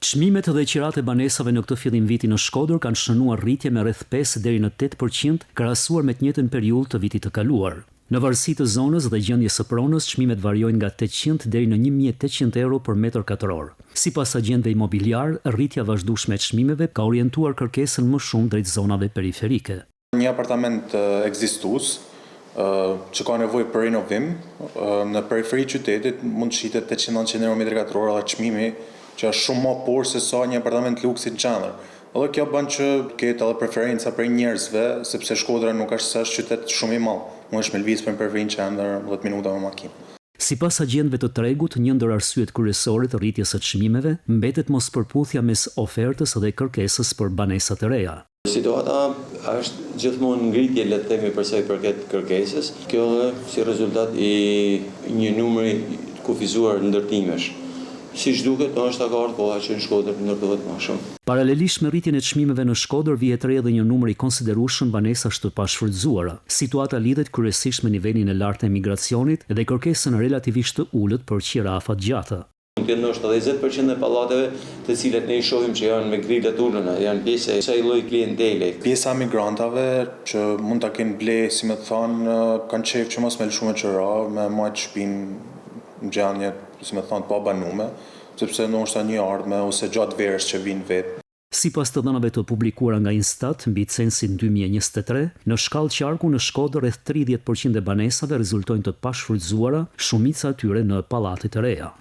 Çmimet dhe qiratë e banesave në këtë fillim viti në Shkodër kanë shënuar rritje me rreth 5 deri në 8% krahasuar me të njëjtën periudhë të vitit të kaluar. Në varësi të zonës dhe gjendjes së pronës, çmimet variojnë nga 800 deri në 1800 euro për metër katror. Sipas agjentëve imobiliarë, rritja e vazhdueshme e çmimeve ka orientuar kërkesën më shumë drejt zonave periferike. Një apartament ekzistues që ka nevojë për rinovim në periferi të qytetit mund të shitet 800-900 euro metri katror edhe çmimi që është shumë më poshtë se sa një apartament luksi në qendër. Edhe kjo bën që të ketë edhe preferenca prej njerëzve, sepse Shkodra nuk është se është qytet shumë i madh, mundesh me lëviz prej periferi në qendër 10 minuta me makinë. Sipas agjentëve të tregut, një ndër arsyet kryesore të rritjes së çmimeve mbetet mospërputhja mes ofertës dhe kërkesës për banesa të reja. Situata është gjithmonë ngritje le të themi për sa i përket kërkesës, kjo edhe si rezultat i një numri të kufizuar ndërtimesh. Siç duket, ndoshta ka ardhur koha që në Shkodër të ndërtohet më shumë. Paralelisht me rritjen e çmimeve në Shkodër vihet re edhe një numër i konsiderueshëm banesash të pashfrytëzuara. Situata lidhet kryesisht me nivelin e lartë të emigracionit dhe kërkesën relativisht të ulët për qira afatgjata. Mund të jetë ndoshta 20% e pallateve të cilat ne i shohim që janë me grila të uluna, janë pjesë e kësaj lloj klientele. Pjesa e migrantave që mund ta kenë ble, si me thanë, kanë qejf që mos me lëshu me qira, me majtë shtëpinë në gjendje, si me thanë, të pabanume, sepse ndoshta një ardhme ose gjatë verës që vinë vetë. Sipas të dhënave të publikuara nga Instat mbi censin 2023, në shkallë qarku në Shkodër rreth 30% e banesave rezultojnë të pashfrytëzuara, shumica e tyre në pallate të reja.